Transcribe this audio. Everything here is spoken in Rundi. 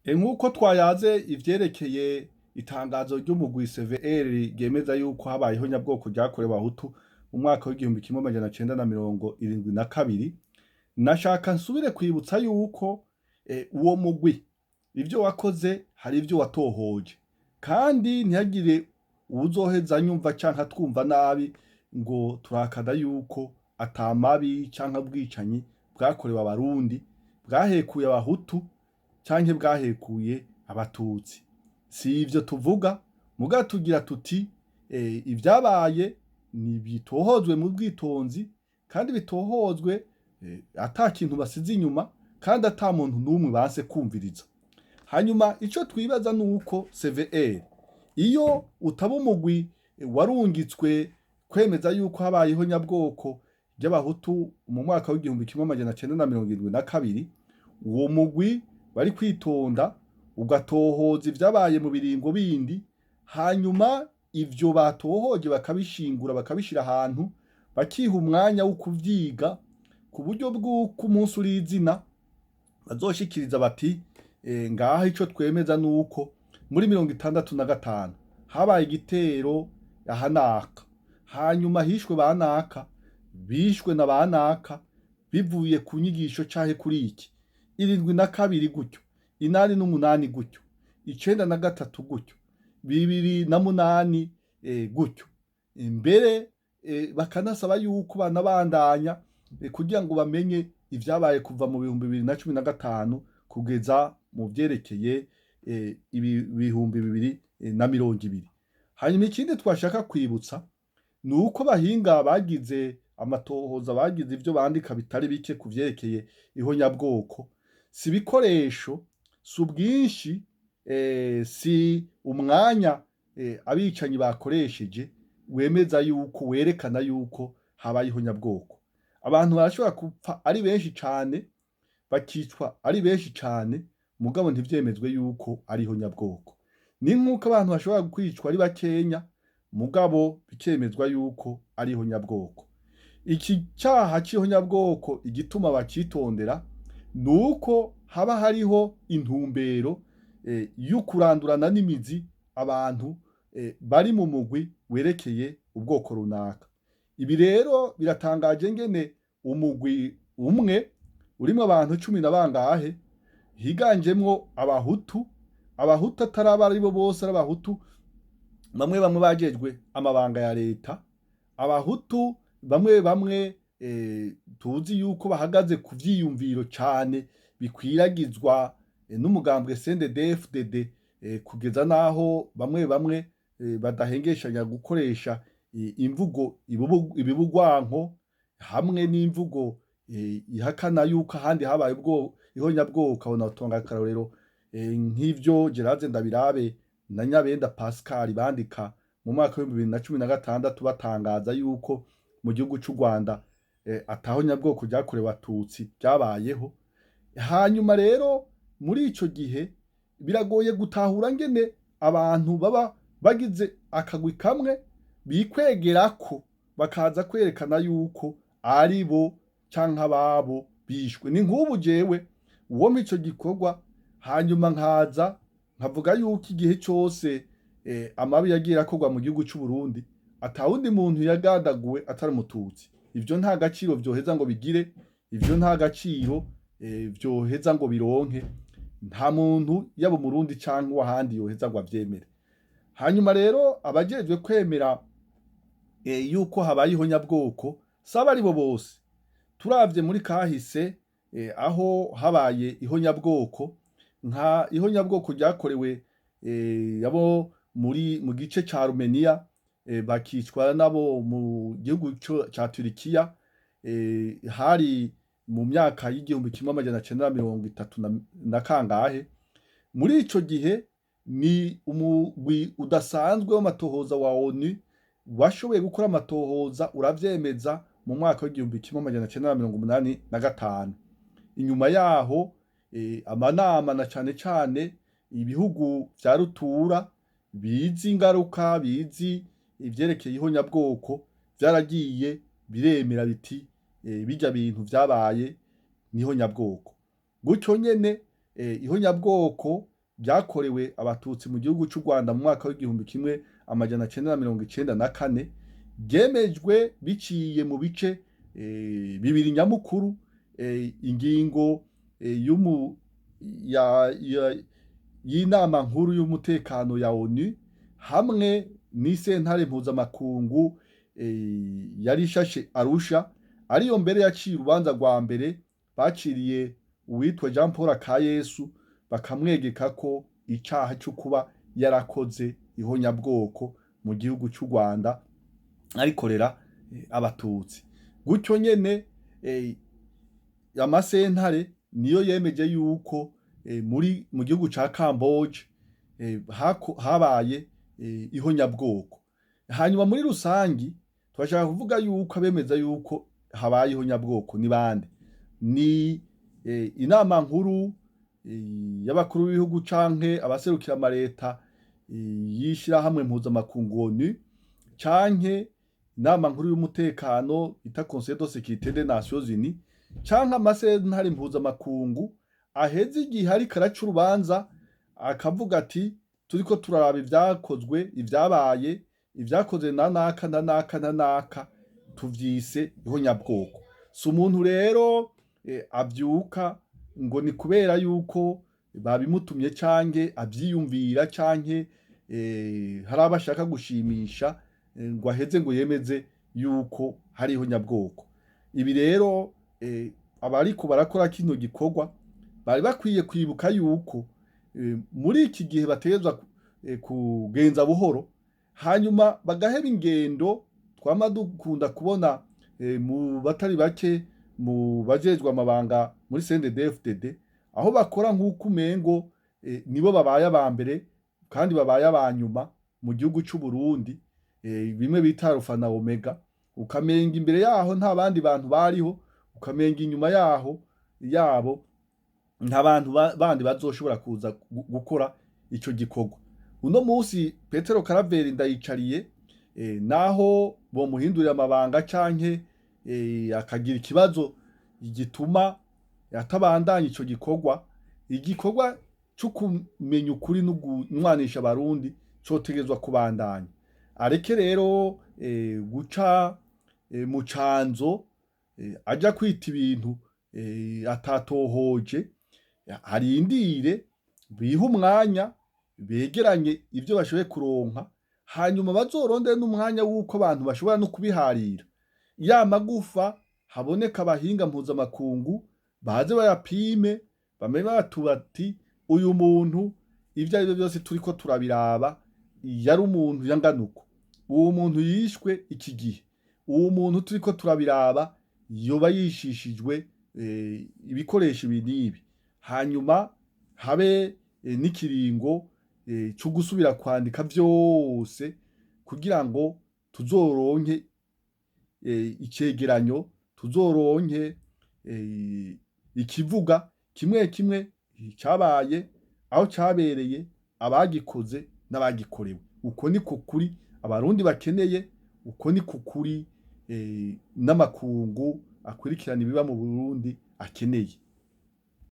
Nk'uko twayaze ivyerekeye itangazo ry'umugwi CVR ryemeza yuko habaye ihonyabwoko ryakorewe abahutu mu mwaka w'1972, nashaka nsubire kwibutsa yuko uwo mugwi ivyo wakoze hari ivyo watohoje, kandi ntihagire uwuzoheza anyumva canke atwumva nabi ngo turakada yuko ata mabi canke ubwicanyi bwakorewe abarundi bwahekuye abahutu canke bwahekuye abatutsi. Si ivyo tuvuga, muga tugira tuti ivyabaye nibitohozwe mu bwitonzi kandi bitohozwe ata kintu basize inyuma kandi ata muntu n'umwe banse kumviriza. Hanyuma ico twibaza nuko CVR iyo utaba umugwi warungitswe kwemeza yuko habayeho nyabwoko ry'abahutu mu mwaka w'1972, uwo mugwi wari kwitonda ugatohoza ivyabaye mu biringo bindi, hanyuma ivyo batohoje bakabishingura bakabishira ahantu, bakiha umwanya wo kuvyiga ku buryo bw'uko umunsi uri izina bazoshikiriza bati ngaha ico twemeza nuko muri 65 habaye igitero aha naka, hanyuma hishwe ba naka, bishwe na ba naka bivuye ku nyigisho canke kuri iki, 72 gutyo, 88 gutyo, 93 gutyo, 2008 gutyo. Mbere bakanasaba yuko banabandanya kugira ngo bamenye ivyabaye kuva mu 2015 kugeza mu vyerekeye 2020. Hanyuma ikindi twashaka kwibutsa ni uko bahinga bagize amatohoza, bagize ivyo bandika bitari bike ku vyerekeye ihonyabwoko, si ibikoresho, si ubwinshi, si umwanya abicanyi bakoresheje wemeza yuko werekana yuko habaye ihonyabwoko. Abantu barashobora gupfa ari benshi cane, bakicwa ari benshi cane, mugabo ntivyemezwe yuko ari ihonyabwoko. Ni nk'uko abantu bashobora kwicwa ari bakenya, mugabo bikemezwa yuko ari ihonyabwoko. Iki caha c'ihonyabwoko igituma bacitondera ni uko haba hariho intumbero y'ukurandurana n'imizi abantu bari mu mugwi werekeye ubwoko runaka. Ibi rero biratangaje ngene umugwi umwe urimwo abantu cumi na bangahe higanjemwo abahutu, abahutu atari abaribo bose ari abahutu bamwe bamwe bajejwe amabanga ya leta, abahutu bamwe bamwe tuzi yuko bahagaze ku vyiyumviro cane bikwiragizwa n'umugambwe CNDD-FDD, kugeza naho bamwe bamwe badahengeshanya gukoresha imvugo ibibugwanko hamwe n'imvugo ihakana yuko ahandi habaye ubwo ihonyabwoko. Ukabona utonga akarorero nk'ivyo Gerard Ndabirabe na Nyabenda Pascal bandika mu mwaka w'2016 batangaza yuko mu gihugu c'u Rwanda atahonyabwoko ryakorewe abatutsi ryabayeho. Hanyuma rero muri ico gihe biragoye gutahura ngene abantu baba bagize akagwi kamwe bikwegerako bakaza kwerekana yuko ari bo canke ababo bishwe. Ni nk'ubu jewe uwompa ico gikorwa hanyuma nkaza nkavuga yuko igihe cose amabi yagiye akorwa mu gihugu c'u Burundi atawundi muntu yagandaguwe atari umututsi, ivyo nta gaciro vyoheza ngo bigire, ivyo nta gaciro vyoheza ngo bironke, nta muntu yaba umurundi canke uw'ahandi yoheza ngo avyemere. Hanyuma rero abajejwe kwemera yuko habaye ihonyabwoko saba aribo bose. Turavye muri kahise aho habaye ihonyabwoko, nka ihonyabwoko ryakorewe abo muri mu gice ca Rumeniya bakicwa nabo mu gihugu ca Turikiya, hari mu myaka y'1930 na kangahe. Muri ico gihe ni umugwi udasanzwe w'amatohoza wa ONU washoboye gukora amatohoza uravyemeza mu mwaka w'1985. Inyuma yaho amanama na cane cane ibihugu vya rutura bizi ingaruka, bizi ivyerekeye ihonyabwoko, vyaragiye biremera biti birya bintu vyabaye n'ihonyabwoko. Gutyo nyene ihonyabwoko ryakorewe Abatutsi mu gihugu c'u Rwanda mu mwaka w'1994 ryemejwe biciye mu bice bibiri nyamukuru: ingingo y'inama nkuru y'umutekano ya ONU hamwe n'isentare mpuzamakungu yari ishashe Arusha, ariyo mbere yaciye urubanza rwa mbere baciriye uwitwa Jean Paul Akayesu, bakamwegeka ko icaha co kuba yarakoze ihonyabwoko mu gihugu c'u Rwanda arikorera Abatutsi. Gutyo nyene amasentare niyo yemeje yuko muri mu gihugu ca Kamboje habaye ihonyabwoko. Hanyuma muri rusangi turashaka kuvuga yuko abemeza yuko habaye ihonyabwoko ni bande? Ni inama nkuru y'abakuru b'ibihugu canke abaserukira amareta y'ishirahamwe mpuzamakungu ONU, canke inama nkuru y'umutekano bita Conseil de sécurité des Nations Unies, canke amasentare mpuzamakungu aheze igihe ariko araca urubanza akavuga ati: "Turiko turaraba ivyakozwe, ivyabaye, ivyakoze na naka na naka na naka, tuvyise ihonyabwoko." Si umuntu rero avyuka ngo ni kubera yuko babimutumye canke avyiyumvira canke hari abo ashaka gushimisha ngo aheze ngo yemeze yuko hari ihonyabwoko. Ibi rero abariko barakora kino gikorwa bari bakwiye kwibuka yuko muri iki gihe bategerezwa kugenza buhoro, hanyuma bagaheba ingendo twama dukunda kubona mu batari bake mu bajejwe amabanga muri CNDD-FDD, aho bakora nk'uko umengo nibo babaye aba mbere kandi babaye aba nyuma mu gihugu c'u Burundi, bimwe bita alpha na omega, ukamenga imbere yaho nta bandi bantu bariho, ukamenga inyuma yaho yabo nta bantu bandi bazoshobora kuza gukora ico gikorwa. Uno musi Petero Karaveri Ndayicariye, naho bomuhindurira amabanga canke akagira ikibazo gituma atabandanya ico gikorwa, igikorwa co kumenya ukuri no kunywanisha Abarundi cotegerezwa kubandanya. Areke rero guca mu canzo aja kwita ibintu atatohoje, arindire bihe umwanya begeranye ivyo bashoboye kuronka, hanyuma bazorondere n'umwanya w'uko abantu bashobora no kubiharira. Ya magufa haboneka abahinga mpuzamakungu baze bayapime, bamenye bati: "Uyu muntu ivyo arivyo vyose turiko turabiraba yari umuntu yangana uko, uwo muntu yishwe iki gihe, uwo muntu turiko turabiraba yoba yishishijwe ibikoresho ibi n'ibi." Hanyuma habe n'ikiringo co gusubira kwandika vyose kugira ngo tuzoronke icegeranyo, tuzoronke ikivuga kimwe kimwe icabaye, aho cabereye, abagikoze n'abagikorewe. Uko niko kuri Abarundi bakeneye, uko niko kuri n'amakungu akurikirana ibiba mu Burundi akeneye.